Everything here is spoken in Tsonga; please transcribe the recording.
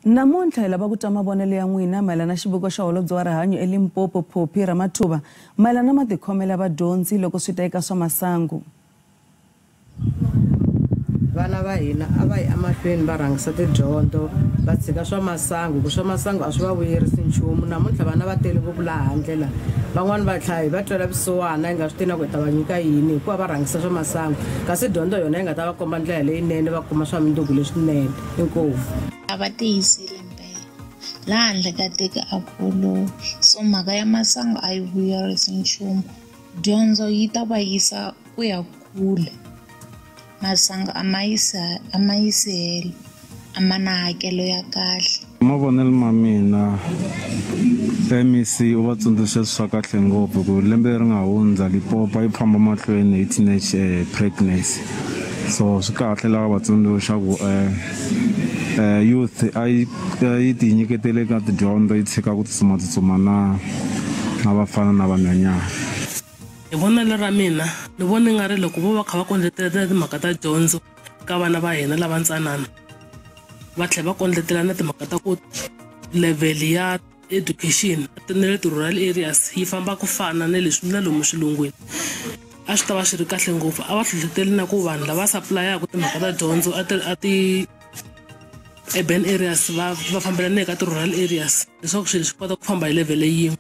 Namuntlha hi lava ku twa mavonelo ya n'wina mayelana na xiviko xa holobye wa rihanyo eLimpopo Phophi Ramathuba mayelana na matikhomelo ya vadyondzi loko swi ta eka swa masangu. Vana va hina a va yi emahlweni va rhangisa tidyondzo va tshika swa masangu, ku swa masangu a swi va vuyerisi nchumu. Namuntlha vana va tele ngopfu laha handle la, van'wani va tlhela hi va twela vusiwana hi nga swi tivi na ku hi ta va nyika yini hikuva va rhangisa swa masangu, kasi dyondzo yona yi nga ta va komba ndlela leyinene va kuma swa mundzuku leswinene. Inkomu. A va tiyisile mpela laha handle ka tiko a ku olovi, so mhaka ya masangu a yi vuyerisi nchumu. Dyondzo yi ta va yisa ku ya kule. Masangu a ma yisi a ma yisi helo, a ma na hakelo ya kahle. Mavonelo ma mina, MEC u va tsundzuxa swa kahle ngopfu ku lembe leri nga hundza Limpopo yi famba mahlweni hi teenage pregnancy, so swi kahle lava va tsundzuxa ku youth a yi yi ti nyiketele ka tidyondzo yi tshika ku tsutsumatsutsuma na vafana na vanhwanyana. Hi vonelo ra mina ni vona nga ri loko vo va kha va kondletela timhaka ta dyondzo ka vana va hina lava ntsanana, va tlhela va kondletela na timhaka ta ku level ya education na le ti-rural areas yi famba ku fana na leswi na lomu swilungwini, a swi ta va swi ri kahle ngopfu. A va hlohloteli na ku vanhu lava supply-aka timhaka ta dyondzo a ti urban areas va fambelana ka ti-rural areas leswaku swilo swi kota ku famba hi level yin'we.